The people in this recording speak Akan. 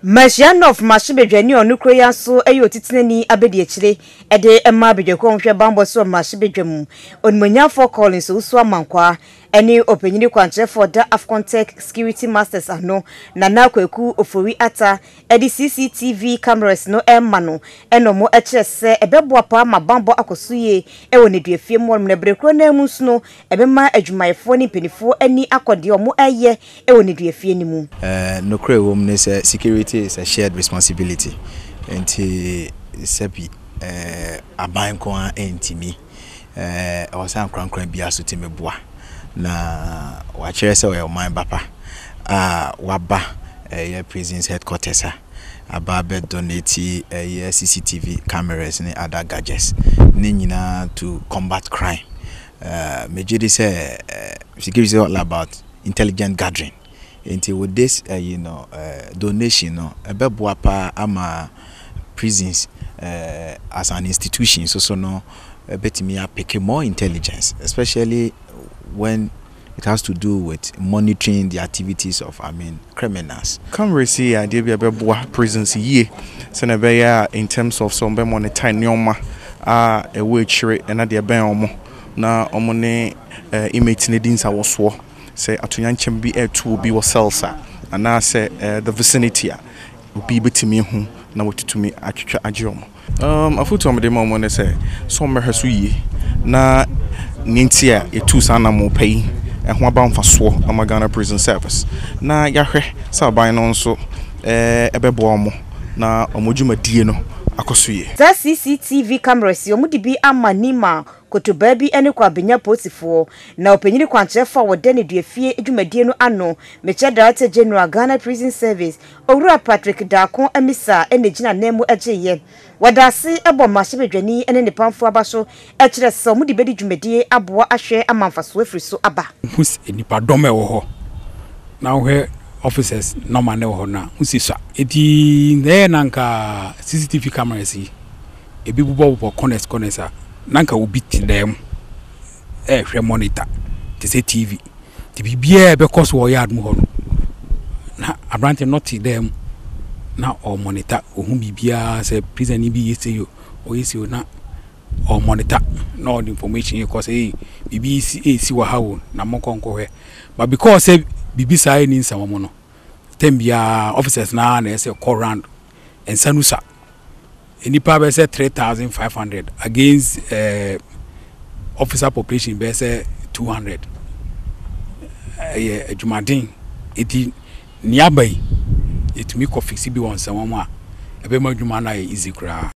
Manhyia North mmarahyɛbadwani a ɔno kuro yi ara nso yɛ otitenani abadiakyire de ma abadwakuo a wɔhwɛ bammɔ so wɔ mmarahyɛbadwa mu, Onimuonyamfoɔ Collins Owusu Amankwaa ne ɔpanyini kwankyerɛfoɔ a ɔda Afcontech Security Masters ano, Nana Kwaku Ofori Atta de CCTV cameras no rema no na wɔkyerɛ sɛ ɛbɛboa paa ma bammɔ akɔ so yie wɔ nneduafie mu hɔnom na berɛ korɔ no ara mu nso no ɛbɛma adwumayɛfoɔ ne mpanimfoɔ ani akɔ deɛ wɔreyɛ wɔ nneduafie no mu. Nokorɛ ɛwɔ mu ne sɛ security is a shared responsibility nti sɛbi aban nko ara ntumi, ɛwɔ sɛ ankorankora biara nso tumi boa na wakyerɛ sɛ ɔyɛ ɔman ba pa a waba ɛyɛ prisons headquarters ha aba abɛ donate ɛyɛ CCTV cameras ne other gadgets ne nyinaa to combat crime. Megye di sɛ security is all about intelligent gathering nti with this ɛyi no donation no ɛbɛboa paa ama prisons as an institution nso so no ɛbɛtumi apeke more intelligence especially when it has to do with monitoring the activities of I mean criminals. Cameras yi yɛ adeɛ bi a ɛbɛboa prisons yie sɛdeɛ ɛbɛyɛ a in terms of sɛ wɔbɛ monitor nneɛma a ɛwɔ akyire ɛna deɛ ɛbɛn wɔn na wɔn ne inmates no adi nsawɔsoɔ sɛ atoyankyɛm bi ɛreto obi wɔ cells a anaasɛ the vicinity a obi bɛtumi ahu na watutumi atwitwa agye wɔn. Afotu a mede ma wɔn ne sɛ, sɛ wɔmmɛhwɛ so yie na nea nti a yɛtuu saa anammɔn pa yi ho aba mfasoɔ ama Ghana Prison Service na yɛahwɛ sɛ aban no nso bɛboa wɔn na wɔn dwumadie no akɔ so yie. Saa CCTV cameras yi, wɔde bi ama Nima, Kotobaa bi ne Kwabenya apolisifoɔ. Na ɔpanyini kwankyerɛfoɔ a wɔda nneduafie dwumadie no ano, mekyerɛ Director General, Ghana Prison Service, Owura Patrick Darko Amissah na egyina ananmu gyeeɛ. Wɔda ase bɔ mmarahyɛbadwani ne ne pamfoɔ aba so kyerɛ sɛ wɔde bɛdi dwumadie aboa ahwɛ ama mfasoɔ afiri so aba. Wohu nnipadɔm a ɛwɔ hɔ na wohwɛ officers nɔma no wɔ hɔ no a, wosi sua. Enti na ɛyɛ na anka CCTV cameras yi, ebi bobɔbobɔ corners corners a, na anka obi te dan mu rehwɛ monitor te sɛ TV. Nti biribiara a ɛbɛkɔ so wɔ yard mu hɔ no, na aberante no te dan mu na ɔremonita, ɔhu biribiara sɛ prisoner bi yɛ sei o, ɔyɛ sei o na ɔremonita na ɔde information kɔ sɛ ei biribi si ɛresi wɔ ha o na monkɔ nkɔhwɛ. But because sɛ biribi saa nni nsɛm mu no, term biara officers no ara na ɛsɛ kɔ round nsa no sua. Nnipa bɛyɛ sɛ 3,500 against eh, officer population bɛyɛ sɛ 200. Ɛyɛ adwumaden. Eti nea aba yi, yɛtumi kɔ fix bi wɔ nsɛm mu a, ɛbɛma adwuma no ayɛ easy koraa.